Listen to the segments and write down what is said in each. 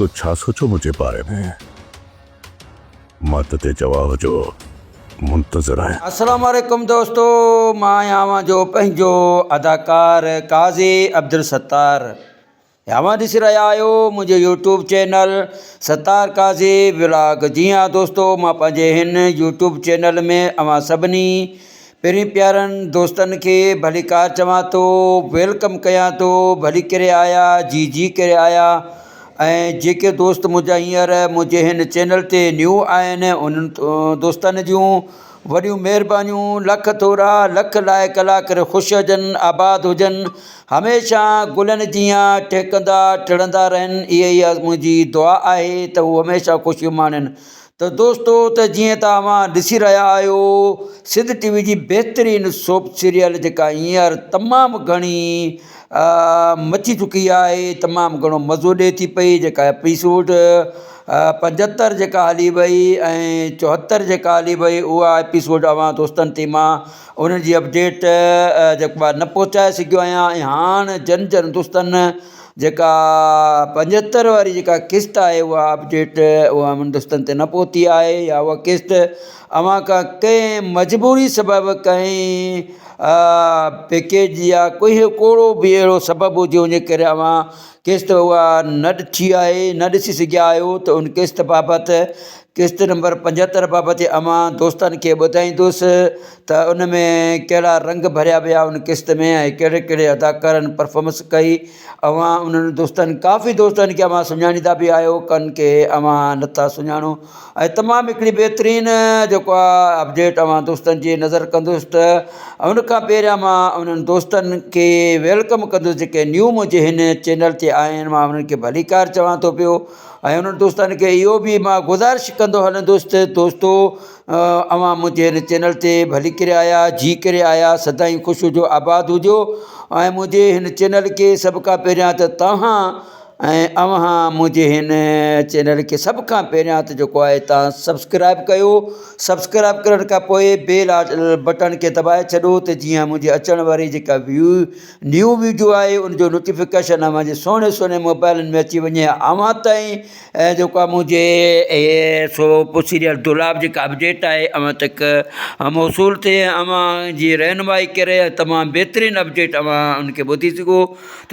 تو ڇا سوچيو منهنجي باري ۾؟ مان ته تي جواب جو منتظر آهيان. السلام عليڪم دوستو مان آهيان اوهان جو پنهنجو اداڪار قاضي عبدالستار اوهان ڏسي رهيا آهيو منهنجو YouTube channel Sattar Qazi vlog جي ها دوستو مان پنهنجي هن يوٽيوب چينل ۾ اوهان سڀني پرين پيارن دوستن کي ڀليڪار چوان ٿو welcome ڪيان ٿو ڀلي ڪري آيا جي جي ڪري آيا ۽ جيڪي دوست منهنجا هينئر منهنجي هن چينل تي نيو آهن انهن دوستن جون وڏيون مهربانيون لک ٿورا لک لائق الله ڪري خوش هجن آباد هجن هميشه گلن جيان ٽهڪندا ٽڙندا رهن اها ئي منهنجي دعا آهي ته هو هميشه خوشيون ماڻين ته دوستو ته جيئن ته اوهان ڏسي رهيا آهيو سنڌ ٽي وي جي بهترين سوپ سيريل جيڪا هينئر تمام گهڻي مچي چڪي آهي تمام گهڻو مزو ڏي ٿي پئي جيڪا ايپيسوڊ 75 جيڪا هلي وئي ۽ 74 جيڪا هلي وئي اها ايپيسوڊ اوهان دوستن تي مان انهن جي اپڊيٽ جيڪو آهي نه پهچائي سگهيو آهيان ۽ هاڻ جن جن دوستن جيڪا 75 واري جيڪا قسط آهي اها اپڊيٽ اها انهن دوستن تي نه پهتي آهي يا اها قسط اوهان کان ڪنهن مجبوري سبب ڪنهن پيڪيج يا ڪوئي ڪوڙو به اهڙو سبب هجي ان جي ڪري اوهان قسط اها نه ڏٺي آهي نه ڏسي سگهيا آهيو ته ان قسط بابت قسط نمبر 75 بابت اوهان دوستن کي ٻڌائيندس ته ان ۾ ڪهڙا رنگ ڀريا ويا ان قسط ۾ ۽ ڪهڙي ڪهڙي اداڪارن پرفارمنس ڪئي اوهان انهن دوستن ڪافي دوستن کي اوهان سڃاڻيندا به آهيو ڪن کي اوهان نٿا سڃاڻو ۽ تمام هڪڙي بهترين جيڪو آهي اپڊيٽ اوهان دوستن جي نظر ڪندس ته ان کان پهريان مان انهن دوستن کي welcome ڪندس جيڪي نيو منهنجي هن چينل تي آيا آهن مان انهن کي ڀليڪار چوان ٿو پيو ۽ انهن دوستن کي اهو به مان گذارش ڪندو هلندس ته دوستو اوهان منهنجي هن چينل تي ڀلي ڪري آيا جي ڪري آيا سدائين خوش هجو آباد هجو ۽ منهنجي هن چينل کي سڀ کان پهريان ته توهان ۽ اوهان منهنجي هن چينل کي سڀ کان پهريان ته جيڪو آهي توهان سبسڪرائب ڪيو سبسڪرائب ڪرڻ کان پوء بيل بٽڻ کي دٻائي ڇڏو ته جيئن منهنجي اچڻ واري جيڪا ويو نيو ويڊيو آهي ان جو نوٽيفڪيشن اوهان جي سهڻي سهڻي موبائلن ۾ اچي وڃي اوهان تائين ۽ جيڪو آهي منهنجي اهي سوپ سيريل دولاب جيڪا اپڊيٽ آهي اوهان تڪ موصول ٿئي اوهان جي رهنمائي ڪري تمام بهترين اپڊيٽ اوهان ان کي ٻڌي سگهو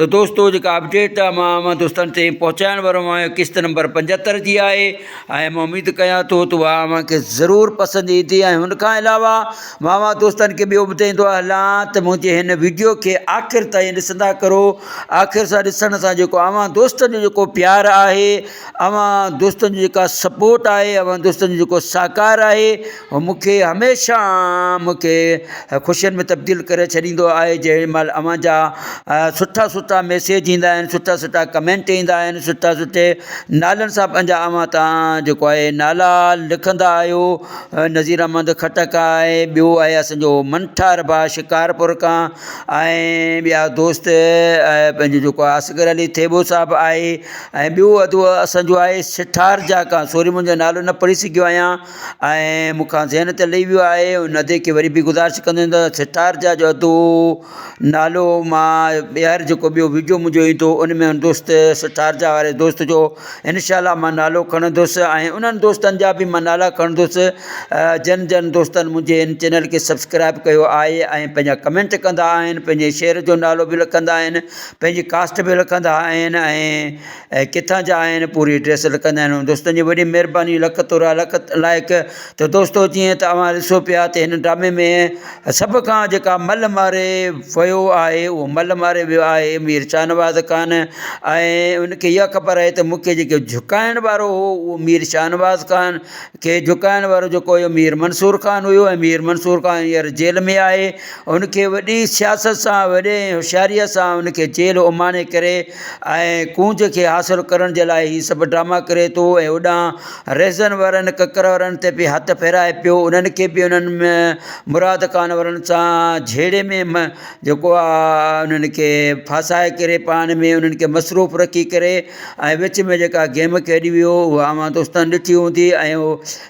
ته دوستو جيڪا اپڊيٽ آهي مان اوهان دوستن تائين پهچائڻ وارو آهيان قسط نمبر 75 جي آهي ۽ مان اميد ڪيان ٿو ته اها اوهان کي ضرور پسند ايندي ۽ ان کان علاوه مان اوهان دوستن کي ٻيو ٻڌائيندو هلان ته منهنجي هن ويڊيو کي آخر تائين ڏسندا ڪرو آخر سان ڏسڻ سان جيڪو اوهان دوستن جو جيڪو پيار آهي اوهان دوستن جي جيڪا سپورٽ آهي اوهان دوستن جو جيڪو سهڪار آهي هو مون کي هميشه مون کي خوشين ۾ تبديل ڪري ڇڏيندو آهي جنهن مهل اوهان جا سٺا سٺا ميسيج ايندا آهن سٺا سٺا ڪمينٽ ايندا آهن سٺا سٺي نالن سان پنهنجا اوهان تان جيڪو آهي نالا لکندا آهيو نذير احمد خٽڪ آهي ٻيو آهي اسان جو منٺار ڀاء شڪارپور کان ۽ ٻيا دوست پنهنجو جيڪو آهي اصغر علي ٿيٻو صاحب آهي ۽ ٻيو ادو اسان جو آهي سٺارجا کان سوري منهنجو نالو نه پڙهي سگهيو آهيان ۽ مون کان ذهن تي لهي ويو آهي ان ادي کي وري به گذارش ڪندس ته سٺارجا جو ادو نالو مان ٻيهر جيڪو ٻيو وڊيو منهنجو ايندو ان ۾ ان دوست سٺارجا واري دوست جو انشاء الله مان نالو کڻندس ۽ انهن دوستن جا به مان نالا کڻندس جن جن دوستن منهنجي ان چينل کي سبسڪرائب ڪيو آهي ۽ پنهنجا ڪمينٽ ڪندا آهن پنهنجي شعر جو نالو به لکندا آهن پنهنجي ڪاسٽ به لکندا آهن ۽ ڪٿان جا آهن پوري ايڊريس لکندا آهن دوستن جي وڏي مهرباني لک ٿورا لک لائق ته دوستو جيئن ته اوهان ڏسو پيا ته هن ڊرامي ۾ سڀ کان جيڪا مل ماري ويو آهي اهو مل ماري ويو آهي مير شاهنواز خان ۽ ان کي اها خبر آهي ته مون کي جيڪو جهڪائڻ وارو هو اهو مير شاهنواز خان کي جهڪائڻ وارو جيڪو هيو مير منصور خان هيو ۽ مير منصور خان هينئر جيل ۾ آهي ان کي وڏي سياست سان وڏي هوشياريء سان ان کي جيل اماڻي ڪري ۽ ڪونج کي حاصل ڪرڻ جي لاء هي سڀ ڊراما ڪري ٿو ۽ هوڏانهن رهزن وارن ڪڪر وارن تي به هٿ ڦيرائي پيو انهن کي به انهن مراد خان وارن سان جهيڙي ۾ جيڪو آ انهن کي ڦاسائي ڪري پاڻ ۾ انهن کي مصروف رکي. رکي ڪري ۽ وچ ۾ جيڪا گيم کيڏي ويو اها اوهان دوستن ڏٺي هوندي ۽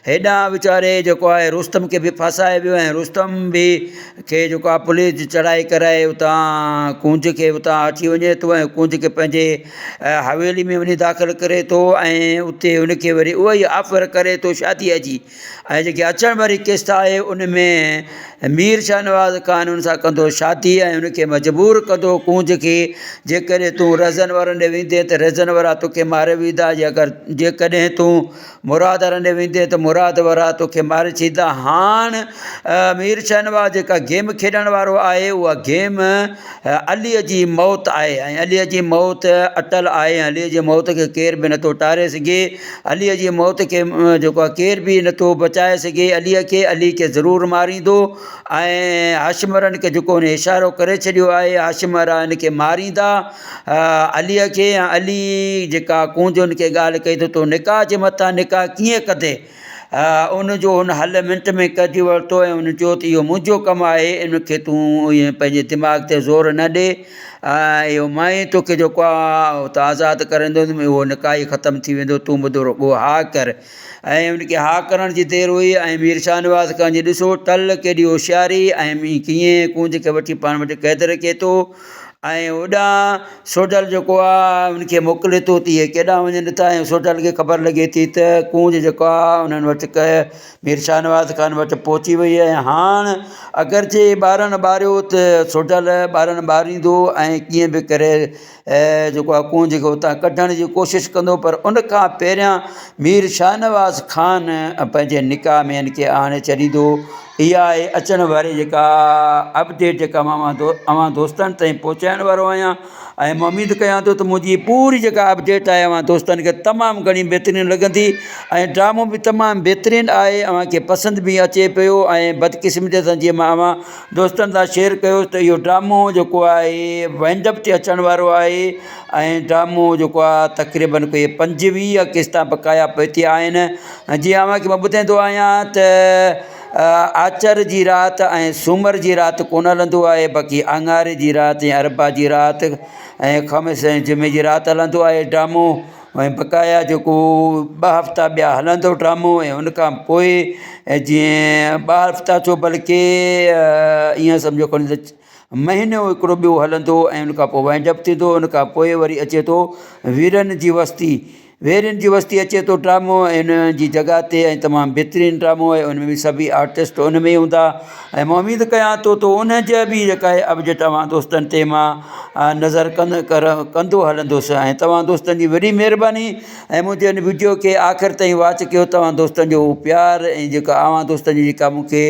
هيڏانهن ويچاري جيڪو آهي رستم کي به ڦاسائي ويو ۽ رستم به کي جيڪو آهي پوليس چڙهائي ڪرائي اتان ڪونج کي اتان اچي وڃي ٿو ۽ ڪونج کي پنهنجي حويلي ۾ وڃي داخل ڪري ٿو ۽ اتي ان کي وري اها ئي آفر ڪري ٿو شاديء جي ۽ جيڪي اچڻ واري قسط آهي ان ۾ مير شاهنواز خان ان سان ڪندو شادي ۽ ان کي مجبور ڪندو ڪونج کي جيڪڏهن تون رهزن وارن ڏي ويندين ته رهزن وارا توکي ماري ويندا جي اگر جيڪڏهن تون مراد وارن ڏي ويندين ته مراد وارا توکي ماري ڇڏيندا هاڻ مير شاهنواز جيڪا گيم کيڏڻ وارو آهي اها گيم علي جي موت آهي ۽ علي جي موت اٽل آهي ۽ علي جي موت کي ڪير به نٿو ٽاري سگهي عليء جي موت کي جيڪو آهي ڪير به نٿو بچائي سگهي عليء کي علي کي ضرور ماريندو ۽ هاشم وارن کي جيڪو هن اشارو ڪري ڇڏيو آهي هاشم وارا هن کي ماريندا عليء کي ۽ علي جيڪا ڪونج هن کي ڳالهه ڪئي ته تون نڪاح جي مٿان نڪاح ڪيئن ڪندين ان جو هن حل منٽ ۾ ڪڍي ورتو ۽ هن چيو ته اهو منهنجو ڪم آهي ان کي تون ائين پنهنجي دماغ تي زور نه ڏي ۽ اهو مان ئي توکي جيڪو آهي اتان آزاد ڪرائيندس اهو نڪاح ئي ختم ٿي ويندو تون ٻڌو رڳو ها ڪر ۽ ان کي ها ڪرڻ جي دير هئي ۽ مير شاهنواز خان جي ڏسو ٽل ڪيڏي هوشياري ۽ ڪيئن ڪونج کي وٺي پاڻ وٽ قيد رکي ٿو ۽ هوڏانهن سوڍل جيڪو آهي ان کي موڪلي ٿو ته اهي ڪيڏانهن وڃن ٿا ۽ سوڍل کي خبر لڳي ٿي ته ڪونج جيڪو آهي انهن وٽ مير شاهنواز خان وٽ پهچي وئي ۽ هاڻ اگرچه ٻارڻ ٻاريو ته سوڍل ٻارڻ ٻاريندو ۽ ڪيئن به ڪري جيڪو آهي ڪونج کي اتان ڪڍڻ جي ڪوشش ڪندو پر ان کان پهريان مير شاهنواز خان پنهنجي نڪاح ۾ هن کي آڻي ڇڏيندو. اها آهي اچڻ واري جيڪا اپڊيٽ جيڪا مان اوهان دوستن تائين پهچائڻ وارو آهيان ۽ مان اميد ڪيان ٿو ته منهنجي پوري جيڪا اپڊيٽ آهي اوهان دوستن کي تمام گهڻي بهترين لڳندي ۽ ڊرامو به تمام بهترين آهي اوهان کي پسند به اچي پيو ۽ بدقسمتي سان جيئن مان اوهان دوستن سان شيئر ڪيو ته اهو ڊرامو جيڪو آهي وائنڊ اپ تي اچڻ وارو آهي ۽ ڊرامو جيڪو آهي تقريبن ڪوئي 25 قسطا بقايا پئتي آهن جيئن اوهان کي مان ٻڌائيندو آهيان ته آچر جي رات ۽ سومر جي رات ڪونه هلندو آهي باقي اڱاري جي رات ۽ اربع جي رات ۽ خميس ۽ جمعي جي رات هلندو آهي ڊرامو ۽ بقايا جيڪو ٻه هفتا ٻيا هلندو ڊرامو ۽ ان کان پوء جيئن ٻه هفتا ڇو بلڪه ائين سمجهو کڻي ته مهينو هڪڙو ٻيو هلندو ۽ ان کان پوء وائنڊ اپ ٿيندو ان کان پوء وري اچي ٿو ويرن جي وستي ويرين جي وستي اچي ٿو ڊرامو ۽ ان جي جڳهه تي ۽ تمام بهترين ڊرامو آهي ان ۾ به سڀئي آرٽسٽ ان ۾ ئي هوندا ۽ مان اميد ڪيان ٿو ته ان جا به جيڪا آهي اپڊيٽ اوهان دوستن تي مان نظر ڪندو هلندس ۽ توهان دوستن جي وڏي مهرباني ۽ منهنجي ان وڊيو کي آخر تائين واچ ڪيو توهان دوستن جو پيار ۽ جيڪا اوهان دوستن جي جيڪا مون کي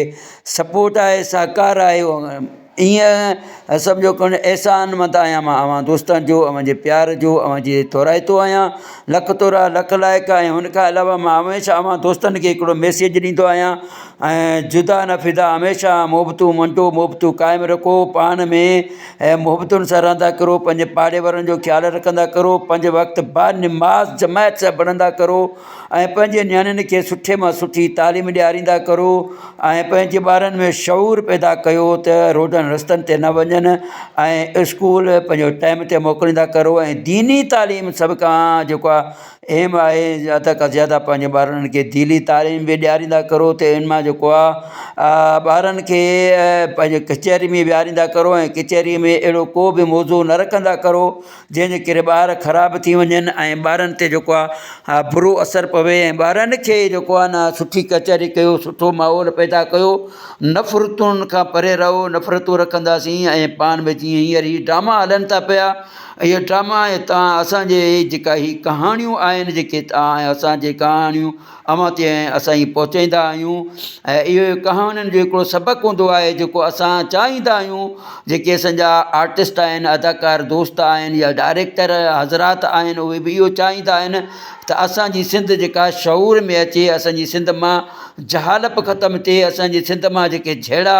سپورٽ آهي سهڪار آهي ائين سمجهو ڪڻ احسان مند آهيان مان اوهان دوستن جو اوهان جي پيار جو اوهان جي ٿورائتو آهيان لک ٿورا لک لائق ۽ ان کان علاوه مان هميشه اوهان دوستن کي هڪڙو ميسيج ڏيندو آهيان ۽ جدا نه فدا هميشه محبتون ونڊو محبتون قائم رکو پاڻ ۾ محبتن سان رهندا ڪرو پنهنجي پاڙي وارن جو خيال رکندا ڪرو پنج وقت با نماز جماعت سان پڙهندا ڪرو ۽ پنهنجي نياڻين کي سٺي مان سٺي تعليم ڏياريندا ڪرو ۽ پنهنجي ٻارن ۾ شعور پيدا ڪيو ته روڊن رستن تي نه وڃن ۽ اسڪول پنهنجو ٽائيم تي موڪليندا ڪرو ۽ ديني تعليم سڀ کان جيڪو آهي اهم آهي زياده کان زياده پنهنجي ٻارن کي ديني تعليم به ڏياريندا ڪرو ته ان مان جيڪو آهي ٻارن کي پنهنجي ڪچهري ۾ ويهاريندا ڪرو ۽ ڪچهري ۾ اهڙو ڪو به موضوع نه رکندا ڪرو جنهن جي ڪري ٻار خراب ٿي وڃن ۽ ٻارن تي جيڪو آهي برو اثر پوي ۽ ٻارن کي جيڪو آهي نه سٺي ڪچهري ڪيو سٺو ماحول پيدا ڪيو نفرتن کان پري رهو نفرتون رکنداسين ۽ پاڻ ۾ جيئن هينئر هي ڊراما هلن ٿا پيا اهي ڊراما ۽ تان اسانجي جيڪا هي ڪهاڻيون آهن جيڪي تان اسانجي ڪهاڻيون اوهان تي اسان هي پهچائيندا آهيون ۽ اهو ڪهاڻين جو هڪڙو سبق هوندو آهي جيڪو اسان چاهيندا آهيون جيڪي اسان جا آرٽسٽ آهن اداڪار دوست آهن يا ڊائريڪٽر حضرات آهن اهي به اهو چاهيندا آهن ته اسانجي سنڌ جيڪا شعور ۾ اچي اسانجي سنڌ مان جهالپ ختم ٿئي اسانجي سنڌ مان جيڪي جهيڙا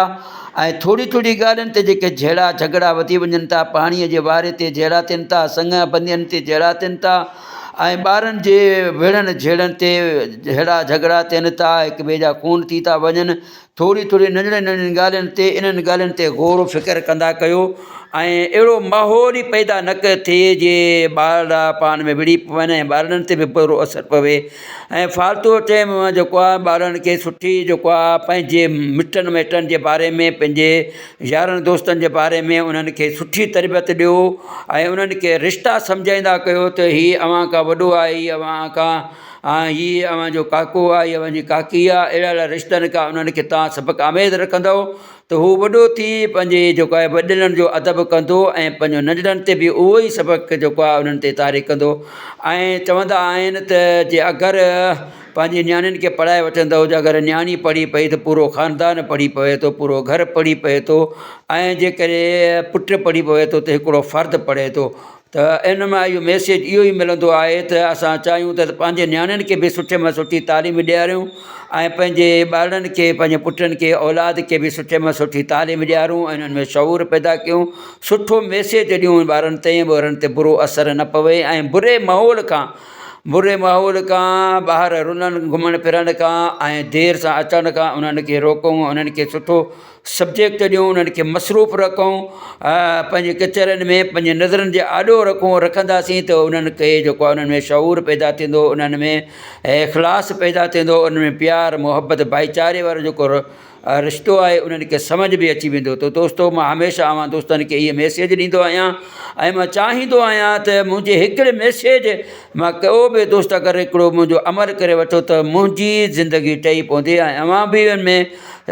۽ ٿوري ٿوري ڳالهين تي جيڪي جهيڙا جهڳڙا وڌي وڃن ٿا پاڻيء جي واري تي جهيڙا ٿين ٿا سڱ بندين تي جهيڙا ٿين ٿا ۽ ٻارن جي وڙهڻ جهيڙن تي جهيڙا جهڳڙا ٿين ٿا هڪ ٻئي جا خون ٿي ٿا وڃن. ٿوري ٿوري ننڍڙين ننڍڙين ڳالهين تي انهن ڳالهين تي غور و فڪر ڪندا ڪيو ۽ اهڙو ماحول ئي پيدا نه ٿئي جي ٻارڙا پاڻ ۾ وڙهي پون ۽ ٻارڙن تي به برو اثر پوي ۽ فالتو ٽيم جيڪو آهي ٻارن کي سٺي جيڪو آهي پنهنجي مٽن مائٽن جي باري ۾ پنهنجي يارن دوستن جي باري ۾ انهن کي سٺي تربيت ڏيو ۽ انهن کي رشتا سمجهائيندا ڪيو ته هي اوهان کان وڏو آهي هي اوهان کان هي اوهان جو ڪاڪو آهي هي اوهان جي ڪاڪي آهي اهڙا اهڙا رشتن کان انهن کي توهان سبق آميز رکندؤ ته هو وڏو ٿي پنهنجي جيڪو آهي وڏڙن جو ادب ڪندو ۽ پنهنجو ننڍڙن تي به اهو ئي سبق جيڪو آهي انهن تي طاري ڪندو ۽ چوندا آهن ته جي اگر پنهنجي نياڻين کي پڙهائي وٺندؤ جي اگر نياڻي پڙهي پئي ته پورو خاندان پڙهي پوي ٿو پورو گهر پڙهي پئي ٿو ۽ جيڪڏهن پٽ پڙهي پوي ٿو ته هڪڙو فرد پڙهي ٿو ته ان مان اهو ميسيج اهو ئي ملندو آهي ته اسان چاهيون ته پنهنجي نياڻين کي به سٺي مان سٺي تعليم ڏياريون ۽ پنهنجي ٻارڙن کي پنهنجي پٽن کي اولاد کي به سٺي مان سٺي تعليم ڏيارون ۽ انهن ۾ شعور پيدا ڪيون سٺو ميسيج ڏيون ٻارن تائين ٻارن تي برو اثر نه پوي ۽ بري ماحول کان بري ماحول کان ٻاهر رلڻ گهمڻ ڦرڻ کان ۽ دير سان اچڻ کان انهن کي روڪون انهن کي سٺو سبجيڪٽ ڏيون انهن کي مصروف رکون پنهنجي ڪچهرين ۾ پنهنجي نظرن جي آڏو رکون رکنداسين ته انهن کي جيڪو آهي انهن ۾ شعور پيدا ٿيندو انهن ۾ اخلاص پيدا ٿيندو انهن ۾ پيار محبت ڀائيچاري وارو جيڪو رشتو آهي انهن کي سمجهه به اچي ويندو ته دوستو مان هميشه اوهان دوستن کي اهي ميسيج ڏيندو آهيان ۽ مان چاهيندو آهيان ته منهنجي هڪڙي ميسيج مان ڪو به دوست اگر هڪڙو منهنجو عمل ڪري وٺو ته منهنجي زندگي ٺهي پوندي ۽ اوهان به ان ۾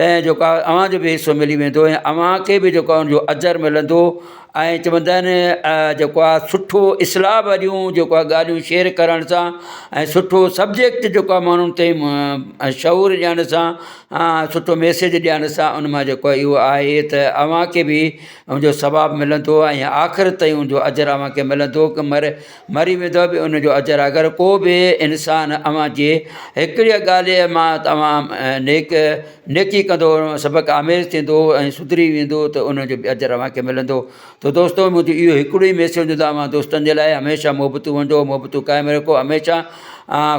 ۽ جيڪو آهي اوهان جو به حصو ملي ويندو ۽ اوهان کي به جيڪو آهي ان جو اجر ملندو ۽ چوندا آهن جيڪو آهي سٺو اصلاح واريون جيڪو آهي ڳالهيون شيئر ڪرڻ سان ۽ سٺو سبجيڪٽ جيڪو آهي ماڻهن تائين شعور ڏيڻ سان سٺو ميسيج ڏيڻ سان ان مان جيڪو آهي اهو آهي ته اوهان کي به ان جو ثواب ملندو ۽ آخر تائين ان جو اجر اوهان کي ملندو ڪه مر مري ويندؤ به ان جو اجر اگر ڪو به انسان اوهان جي هڪڙيء ڳالهه مان توهان نيڪ نيڪي ڪندو سبق آميز ٿيندو ۽ سڌري ويندو ته ان جو به اجر اوهان کي ملندو ته دوستو منهنجو اهو هڪڙو ئي ميسيج هوندو اوهان دوستن جي لاء هميشه محبتون ونڊو محبتون قائم رکو هميشه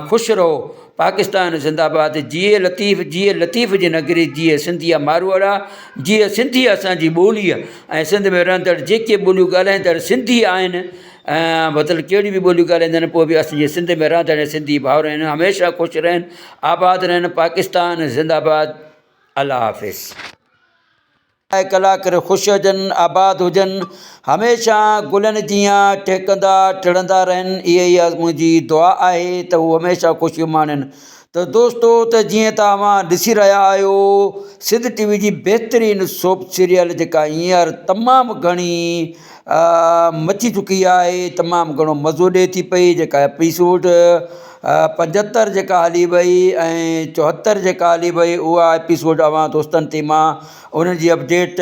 خوش رهو پاڪستان زنده باد جيئي لطيف جيئي لطيف جي نگري جيئي سنڌيا ماروئڙا جيئي سنڌي اسان جي ٻولي ۽ سنڌ ۾ رهندڙ جيڪي ٻوليون ڳالهائيندڙ سنڌي آهن ۽ مطلب ڪهڙيون به ٻوليون ڳالهائيندا آهن پوء به اسان جي سنڌ ۾ رهندڙ سنڌي ڀائر آهن هميشه خوش رهن آباد رهن پاڪستان زنده باد الله حافظ. ڪلاڪ خوش هجن آباد هجن هميشه گلن جيان ٽهڪندا ٽڙندا رهن اها ئي منهنجي دعا آهي ته هو هميشه خوشيون ماڻين ته دوستو ته جيئن ته اوهان ڏسي رهيا آهيو سنڌ ٽي وي جي بهترين سوپ سيريل جيڪا هينئر تمام گهڻي مچي چڪي آهي تمام گهڻو مزو ڏئي ٿي پئي جيڪا ايپيسوڊ 75 جيڪا هلي وئي ۽ 74 جيڪا هلي وئي اها ايپيسوڊ اوهان دوستن تي مان انهن جي اپڊيٽ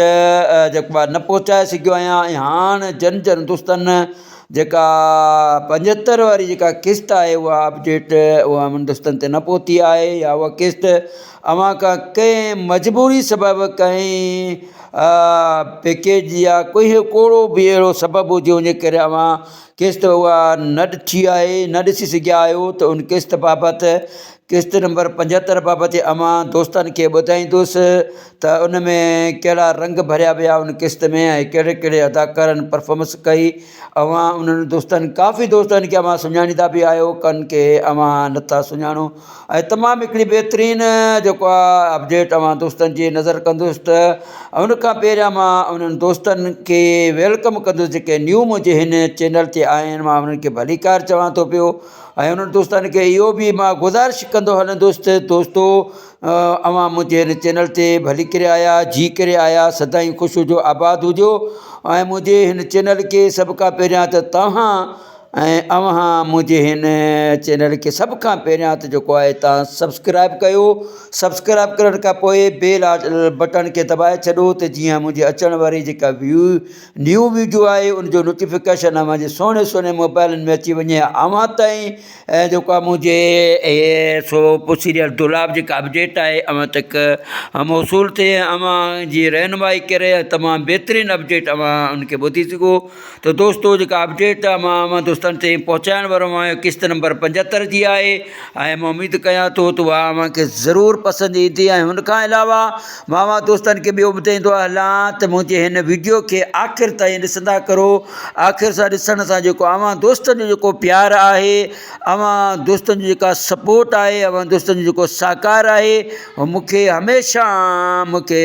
جيڪو آهي نه پهچائي سگهيو آهيان ۽ هاڻ جن جن دوستن جيڪا 75 واري جيڪا قسط آهي اها اپڊيٽ اها انهن دوستن تي نه پهتي آهي يا اها قسط اوهان کان ڪنهن مجبوري سبب ڪنهن پيڪيج يا ڪوئي ڪوڙو به اهڙو سبب هجي ان جي ڪري اوهان قسط اها نه ڏٺي آهي نه ڏسي سگهيا آهيو ته ان قسط بابت قسط نمبر 75 بابت اوهان دوستن کي ٻڌائيندس ته ان ۾ ڪهڙا رنگ ڀريا ويا ان قسط ۾ ۽ ڪهڙي ڪهڙي اداڪارن پرفارمنس ڪئي اوهان انهن دوستن ڪافي دوستن کي اوهان سڃاڻيندا به آهيو ڪن کي اوهان نٿا سڃاڻو ۽ تمام هڪڙي بهترين جيڪو آ اپڊيٽ اوهان دوستن جي نظر ڪندس ته ان کان پهريان مان انهن دوستن کي welcome ڪندس جيڪي نيو منهنجي هن چينل تي آيا آهن مان انهن کي ڀليڪار چوان ٿو پيو ۽ انهن دوستن کي اهو به مان گذارش ڪندو هلندس ته دوستو اوهان منهنجي هن چينل تي ڀلي ڪري آيا جي ڪري آيا سدائين خوش هجو آباد هجو ۽ منهنجي هن چينل کي سڀ کان پهريان ته توهان ۽ اوهان منهنجي هن چينل کي سڀ کان پهريان ته جيڪو آهي تان سبسڪرائب ڪيو سبسڪرائب ڪرڻ کان پوء بيل بٽڻ کي دٻائي ڇڏو ته جيئن منهنجي اچڻ واري جيڪا ويو نيو ويڊيو آهي ان جو نوٽيفڪيشن اوهان جي سهڻي سهڻي موبائلن ۾ اچي وڃي اوهان تائين ۽ جيڪو آهي منهنجي سوپ سيريل دولاب جيڪا اپڊيٽ آهي اوهان تڪ موصول ٿئي اوهان جي رهنمائي ڪري تمام بهترين اپڊيٽ اوهان ان کي ٻڌي سگهو ته دوستو جيڪا اپڊيٽ آ مان اوهان دوستن. دوستن تائين پهچائڻ وارو آهيان قسط نمبر 75 جي آهي ۽ مان اميد ڪيان ٿو ته اها اوهان کي ضرور پسند ايندي ۽ ان کان علاوه مان اوهان دوستن کي ٻيو ٻڌائيندو هلان ته منهنجي هن ويڊيو کي آخر تائين ڏسندا ڪرو آخر سان ڏسڻ سان جيڪو اوهان دوستن جو جيڪو پيار آهي اوهان دوستن جي جيڪا سپورٽ آهي اوهان دوستن جو جيڪو سهڪار آهي اهو مون کي هميشه مون کي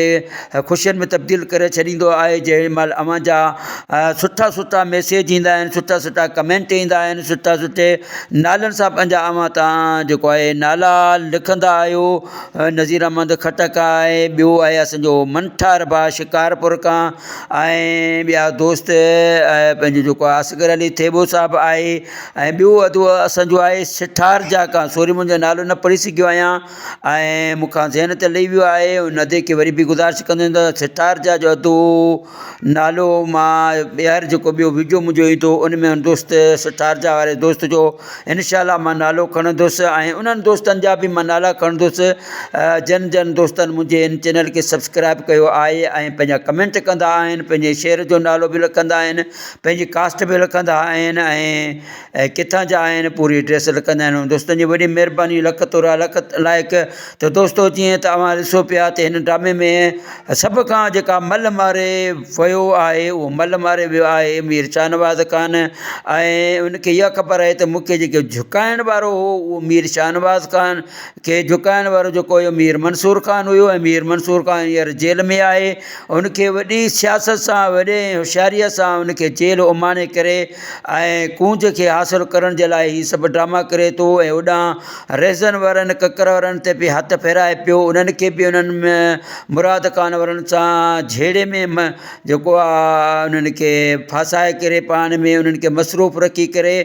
خوشين ۾ تبديل ڪري ڇڏيندو آهي جنهن مهل اوهان جا سٺا سٺا ميسيج ايندا آهن سٺا سٺا ڪمينٽ ايندا آهن سٺا سٺي نالن سان پنهنجا اوهان تان جيڪو آهي نالا لکندا آهيو نذير احمد خٽڪ آهي ٻيو آهي اسانجو منٺار ڀاء شڪارپور کان ۽ ٻيا دوست پنهنجو جيڪو آهي اصغر علي ٿيٻو صاحب آهي ۽ ٻيو ادو اسان جو آهي سٺار جا کان سوري منهنجو نالو نه پڙهي سگهيو آهيان ۽ مون کان ذهن تي لهي ويو آهي ان ادي کي وري به گذارش ڪندس ته ستار جا جو ادو نالو مان ٻيهر جيڪو ٻيو وڊيو منهنجو ايندو ان ۾ ان دوست ستار جا واري دوست جو انشاء الله مان نالو کڻندس ۽ انهن دوستن جا به مان نالا کڻندس جن جن دوستن منهنجي ان چينل کي سبسڪرائب ڪيو آهي ۽ پنهنجا ڪمينٽ ڪندا آهن پنهنجي شعر جو نالو به لکندا آهن پنهنجي ڪاسٽ به لکندا آهن ۽ ڪٿان جا آهن پوري ايڊريس لکندا آهن دوستن جي وڏي مهرباني لک ٿورا لک لائق ته دوستو جيئن ته اوهان ڏسو پيا ته هن ڊرامي ۾ سڀ کان جيڪا مل ماري ويو آهي اهو مل ماري ويو آهي مير شاهنواز خان ۽ ان کي اها خبر آهي ته مون کي جيڪو جهڪائڻ وارو هو اهو مير شاهنواز خان کي جهڪائڻ وارو جيڪو هيو مير منصور خان هيو ۽ مير منصور خان هينئر جيل ۾ آهي ان کي وڏي سياست سان وڏي هوشياريء سان ان کي جيل اماڻي ڪري ۽ ڪونج کي حاصل ڪرڻ جي لاء هي سڀ ڊراما ڪري ٿو ۽ هوڏانهن رهزن وارن ڪڪر وارن تي به هٿ ڦيرائي پيو انهن کي به انهن مراد خان وارن سان جهيڙي ۾ جيڪو آ انهن کي ڦاسائي ڪري پاڻ ۾ انهن کي مصروف رکي ڪري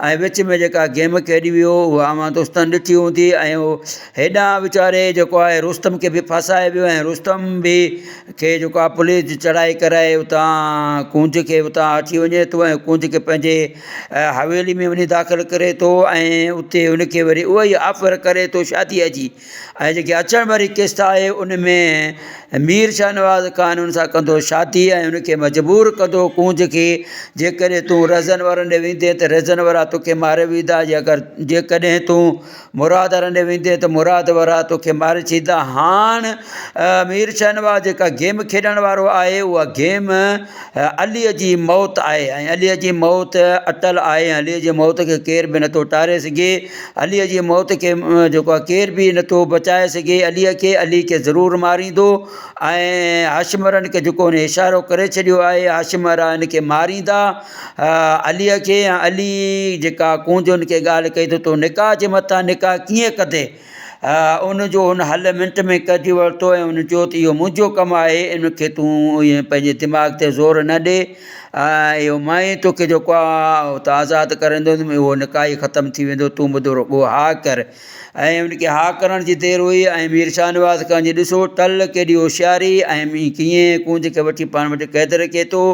۽ وچ ۾ جيڪا گيم کيڏي ويو اها اوهان دوستن ڏٺي هوندي ۽ هيڏانهن ويچاري جيڪو آهي رستم کي به ڦاسائي ويو ۽ رستم به کي جيڪو آهي پوليس چڙهائي ڪرائي اتان ڪونج کي اتان اچي وڃي ٿو ۽ ڪونج کي پنهنجي حويلي ۾ وڃي داخل ڪري ٿو ۽ اتي ان کي وري اها ئي آفر ڪري ٿو شاديء جي ۽ جيڪي اچڻ واري قسط آهي ان ۾ مير شاهنواز خان ان سان ڪندو شادي ۽ ان کي مجبور ڪندو ڪونج کي جيڪڏهن تون رهزن وارن ڏي ويندين ته رهزن وارا توکي ماري ويندا جي اگر جيڪڏهن تون مراد وارن ڏي ويندين ته مراد وارا توکي ماري ڇڏيندا. هاڻ مير شاهنواز جيڪا گيم کيڏڻ وارو آهي اها گيم عليء جي موت آهي ۽ عليء جي موت اٽل آهي ۽ عليء جي موت کي ڪير به نٿو ٽاري سگهي. عليء جي موت کي جيڪو آهي ڪير به نٿو بچائي سگهي عليء کي علي کي ضرور ماريندو ۽ هاشم وارن کي جيڪو هن اشارو ڪري ڇڏيو آهي هاشم وارا هن کي ماريندا. عليء کي يا علي جيڪا ڪونج ان کي ڳالهه ڪئي ته تون نڪاح جي مٿان نڪاح ڪيئن ڪندين؟ ان جو هن حل منٽ ۾ ڪڍي ورتو ۽ هن چيو ته اهو منهنجو ڪم آهي ان کي تون ائين پنهنجي دماغ تي زور نه ڏي ۽ اهو مان ئي توکي جيڪو آهي اتان آزاد ڪرائيندس اهو نڪاح ئي ختم ٿي ويندو تون ٻڌو رڳو ها ڪر ۽ ان کي ها ڪرڻ جي دير هئي ۽ مير شاهنواز خان جي ڏسو ٽل ڪيڏي هوشياري ۽ ڪيئن ڪونج کي وٺي پاڻ وٽ قيد رکي ٿو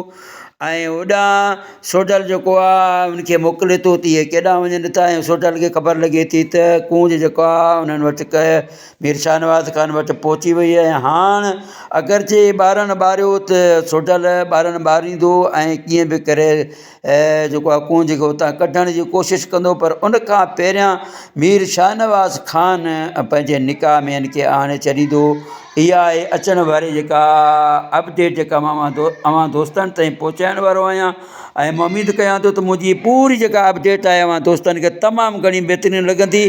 ۽ هوڏانهن سوڍل جيڪو آهي ان کي موڪلي ٿو ته اهي ڪيڏانهن وڃن ٿا ۽ سوڍل کي خبر لڳي ٿي ته ڪونج جيڪو آهي انهن وٽ مير شاهنواز خان وٽ پهچي وئي آهي هاڻ اگرچه ٻارڻ ٻاريو ته سوڍل ٻارڻ ٻاريندو ۽ ڪيئن به ڪري جيڪو آهي ڪونج کي اتان ڪڍڻ جي ڪوشش ڪندو پر ان کان پهريان مير شاهنواز خان پنهنجي نڪاح ۾ ان کي آڻي ڇڏيندو اها آهي اچڻ واري جيڪا اپڊيٽ جيڪا مان اوهان دوستن تائين پهچائڻ وارو آهيان ۽ مان اميد ڪيان ٿو ته منهنجي پوري جيڪا اپڊيٽ آهي اوهان دوستن کي تمام گهڻي بهترين لڳندي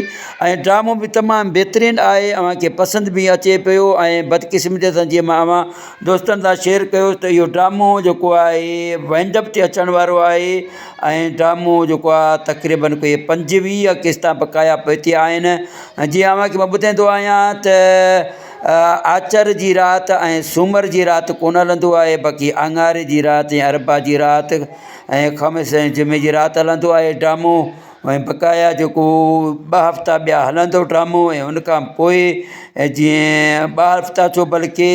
۽ ڊرامو به تمام بهترين آهي اوهان کي پسند به اچي پيو ۽ بدقسمتي سان جيئن مان اوهان دوستن سان شيئر ڪيو ته اهو ڊرامو جيڪو آهي وائنڊ اپ تي اچڻ وارو آهي ۽ ڊرامو جيڪو آهي تقريبن ڪوئي 25 قسطا بقايا پهتي آهن جيئن اوهان کي مان ٻڌائيندو آهيان ته آچر جي رات ۽ سومر جي رات ڪونه هلندو آهي باقي اڱاري جي رات ۽ اربع جي رات ۽ خميس ۽ جمعي جي رات هلندو آهي ڊرامو ۽ بقايا جيڪو ٻه هفتا ٻيا هلندو ڊرامو ۽ ان کان پوء جيئن ٻه هفتا ڇو بلڪه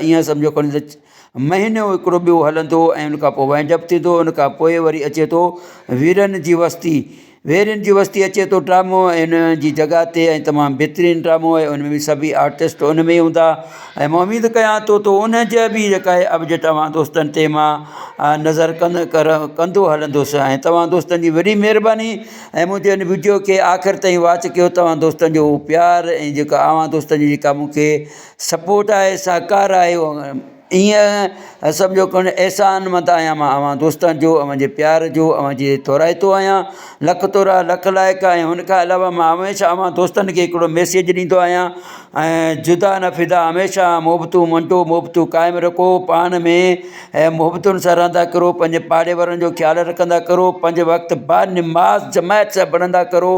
ائين سمجهو کڻي ته مهينو هڪڙو ٻيو هلندو ۽ ان کان پوء وائنڊ اپ ٿيندو ان کان پوء وري اچي ٿو ويرن جي وستي. ويرين جي وستي اچي ٿو ڊرامو ۽ ان جي جڳهه تي ۽ تمام بهترين ڊرامو آهي ان ۾ به سڀئي آرٽسٽ ان ۾ هوندا ۽ مان اميد ڪيان ٿو ته ان جا به جيڪا آهي اپڊيٽ اوهان دوستن تي مان نظر ڪندو هلندس ۽ توهان دوستن جي وڏي مهرباني ۽ منهنجي ان وڊيو کي آخر تائين واچ ڪيو توهان دوستن جو پيار ۽ جيڪا اوهان دوستن جي جيڪا مون کي سپورٽ آهي سهڪار آهي ائين سمجهو ڪڻ احسان مند آهيان مان اوهان دوستن جو اوهان جي پيار جو اوهان جي ٿورائتو آهيان لک ٿورا لک لائق ۽ هن کان علاوه مان هميشه اوهان دوستن کي هڪڙو ميسيج ڏيندو آهيان ۽ جدا نه فدا هميشه محبتون ونڊو محبتون قائم رکو پاڻ ۾ ۽ محبتن سان رهندا ڪرو پنهنجي پاڙي وارن جو خيال رکندا ڪرو پنج وقت با نماز جماعت سان پڙهندا ڪرو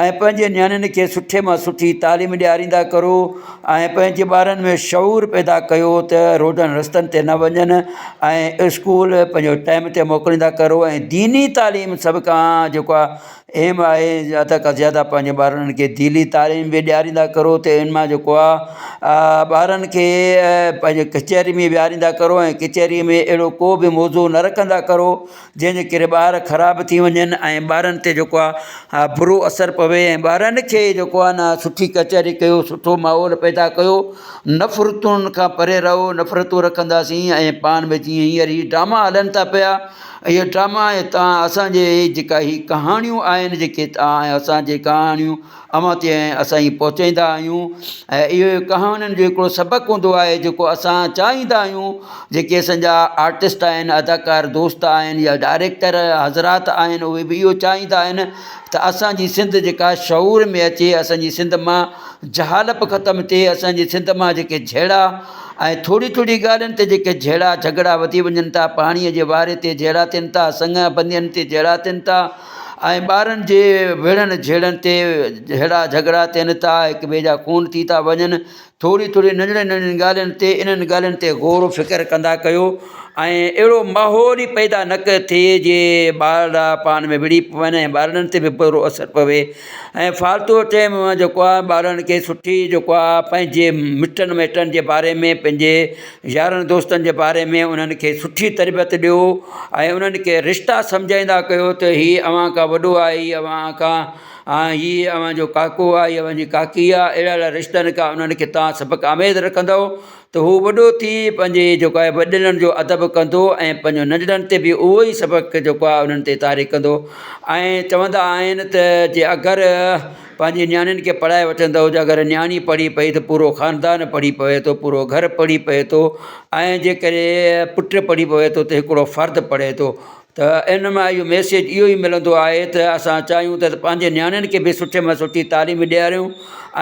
۽ پنهنجي نياڻين کي سٺي مان سٺي تعليم ڏياريندا ڪرو ۽ پنهنجي ٻارن ۾ شعور پيدا ڪيو ته روڊن رستن تي نه وڃن ۽ اسڪول پنهنجو ٽائيم تي موڪليندا ڪرو ۽ ديني تعليم سڀ کان جيڪو آهي اهم آهي زياده کان زياده پنهنجي ٻارن کي ديني تعليم به ڏياريندا ڪرو ته ان مان جيڪو آهي ٻارن کي پنهنجي ڪچهري ۾ ويهاريندا ڪرو ۽ ڪچهري ۾ اهڙو ڪو به موضوع نه رکندا ڪرو جنهن جي ڪري ٻار خراب ٿي وڃن ۽ ٻارن تي جيڪو آهي برو اثر پوي ۽ ٻارن کي جيڪو آهي نه سٺي ڪچهري ڪيو سٺو ماحول پيدا ڪيو نفرتن کان پري رهو نفرتون رکنداسين ۽ پاڻ ۾ جيئن هينئر هي ڊراما هلن ٿا پيا اهي ڊراما هتان اسانجي جيڪا هي ڪهاڻيون آهن جيڪي تان اسانجي ڪهاڻيون اوهان تي اسان هي پهچائيندا آهيون ۽ اهو ڪهاڻين جو هڪڙو سبق هوندو آهي جيڪو اسان چاهيندا آهيون جيڪي اسان جا آرٽسٽ آهن اداڪار دوست آهن يا ڊائريڪٽر حضرات آهن اهي به اهو چاهيندا آهن ته اسانجي سنڌ جيڪا شعور ۾ اچي اسانجي سنڌ مان جهالپ ختم ٿئي اسانجي سنڌ مان جيڪي جهيڙا ۽ ٿوري ٿوري ڳالهين تي جيڪي جهيڙا جهڳڙا وڌي وڃن ٿا پاڻيء جي واري تي جهيڙا ٿين ٿا سڱ بندين تي جهيڙا ٿين ٿا ۽ ٻارن جي وڙهڻ جهيڙن تي جهيڙا جهڳڙا ٿين ٿا هڪ ٻئي جا خون ٿي ٿا وڃن ٿوري ٿوري ننڍڙين ننڍڙين ڳالهين تي انهن ڳالهين تي غور و فڪر ڪندا ڪيو ۽ اهڙو ماحول ئي پيدا نه ٿئي جي ٻارڙا پاڻ ۾ وڙهي پون ۽ ٻارڙن تي به برو اثر پوي ۽ فالتو ٽيم جيڪو آهي ٻارن کي سٺي جيڪو آهي پنهنجي مٽن مائٽن جي باري ۾ پنهنجي يارن دوستن جي باري ۾ انهن کي سٺي تربيت ڏيو ۽ انهن کي رشتا سمجهائيندا ڪيو ته هي اوهان کان وڏو آهي هي اوهان کان هي اوهان جو ڪاڪو آهي هي اوهان جي ڪاڪي آهي اهڙا اهڙا رشتن کان انهن کي توهان سبق آميز رکندؤ ته هو وڏو ٿي پنهنجي جيڪو آهي وڏڙن جو ادب ڪندو ۽ پنهنجو ننڍڙن تي به اهو ئي سبق جيڪو آهي انهن تي طاري ڪندو ۽ چوندا آهن ته جي اگر پنهنجي نياڻين کي پڙهائي وٺندؤ جي اگر نياڻي پڙهي پئي ته پورو خاندان پڙهي پوي ٿو پورو گهر پڙهي پئي ٿو ۽ جيڪڏهن پٽ پڙهي پوي ٿو ته هڪڙو فرد پڙهي ٿو ته ان مان اهو ميسيج اهو ئي ملندو آهي ته اسان چاهيون ٿا ته پنهنجي نياڻين کي به سٺي مان سٺي تعليم ڏياريون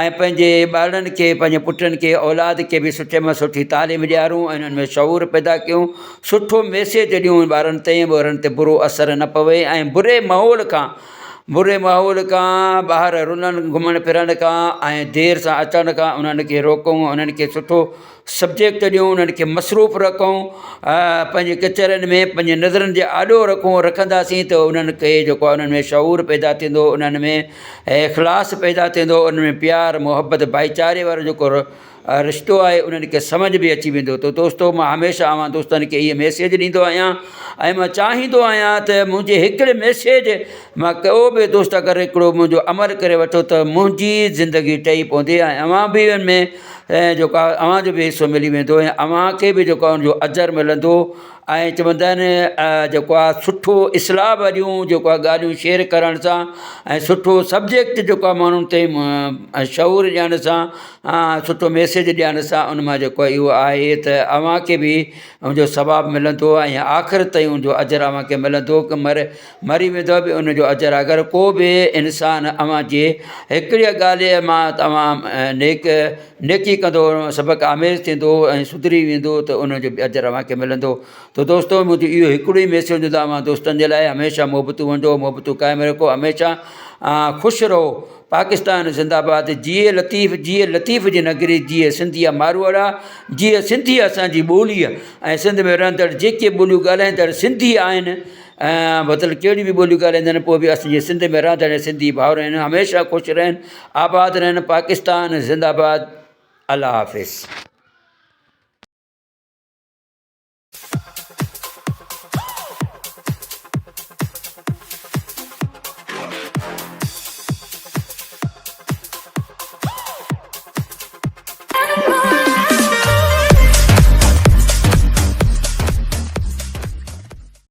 ۽ پنهنجي ٻارڙن کي پنهنجي پٽن کي اولاد کي به سٺي مان سٺي تعليم ڏيارون ۽ انهن ۾ شعور پيدا ڪيون سٺو ميسيج ڏيون ٻارن تائين ٻارن تي برو اثر نه پوي ۽ بري ماحول کان بري ماحول کان ٻاهر رلڻ گهمڻ ڦرڻ کان ۽ دير سان اچڻ کان انهن کي روڪون انهن کي سٺو سبجيڪٽ ڏيون انهن کي مصروف رکون پنهنجي ڪچهرين ۾ پنهنجي نظرن جي آڏو رکون رکنداسين ته انهن کي جيڪو آهي انهن ۾ شعور پيدا ٿيندو انهن ۾ اخلاص پيدا ٿيندو انهن ۾ پيار محبت ڀائيچاري وارو جيڪو رشتو آهي انهن کي سمجهه به اچي ويندو ته دوستو مان هميشه اوهان دوستن کي اهي ميسيج ڏيندو آهيان ۽ مان چاهيندو آهيان ته منهنجي هڪڙي ميسيج مان ڪو به دوست اگر هڪڙو منهنجو عمل ڪري وٺو ته منهنجي زندگي ٺهي پوندي ۽ اوهان به ان ۾ جيڪو آهي اوهان جو به حصو ملي ويندو ۽ اوهان کي به جيڪو آهي ان جو اجر ملندو ۽ چوندا آهن جيڪو آهي سٺو اصلاح واريون جيڪو آهي ڳالهيون شيئر ڪرڻ سان ۽ سٺو سبجيڪٽ جيڪو آهي ماڻهن تائين شعور ڏيڻ سان سٺو ميسيج ڏيڻ سان ان مان جيڪو آهي اهو آهي ته اوهان کي به ان جو ثواب ملندو ۽ آخر تائين ان جو اجر اوهان کي ملندو ڪه مري ويندو به ان جو اجر اگر ڪو به انسان اوهان جي هڪڙي ڳالهه مان توهان نيڪ نيڪي ڪندو سبق آميز ٿيندو ۽ سڌري ويندو ته ان جو به اجر اوهان کي ملندو ته دوستو منهنجو اهو هڪڙو ئي ميسيج هوندو اوهان دوستن جي لاء هميشه محبتون ونڊو محبتون قائم رکو هميشه خوش رهو پاڪستان زنده باد جيئي لطيف جيئي لطيف جي نگري جيئي سنڌيا ماروئڙا جيئي سنڌي اسان جي ٻولي ۽ سنڌ ۾ رهندڙ جيڪي ٻوليون ڳالهائيندڙ سنڌي آهن ۽ مطلب ڪهڙيون به ٻوليون ڳالهائيندا آهن پوء به اسان جي سنڌ ۾ رهندڙ سنڌي ڀائر آهن هميشه خوش رهن آباد رهن پاڪستان زنده باد الله حافظ.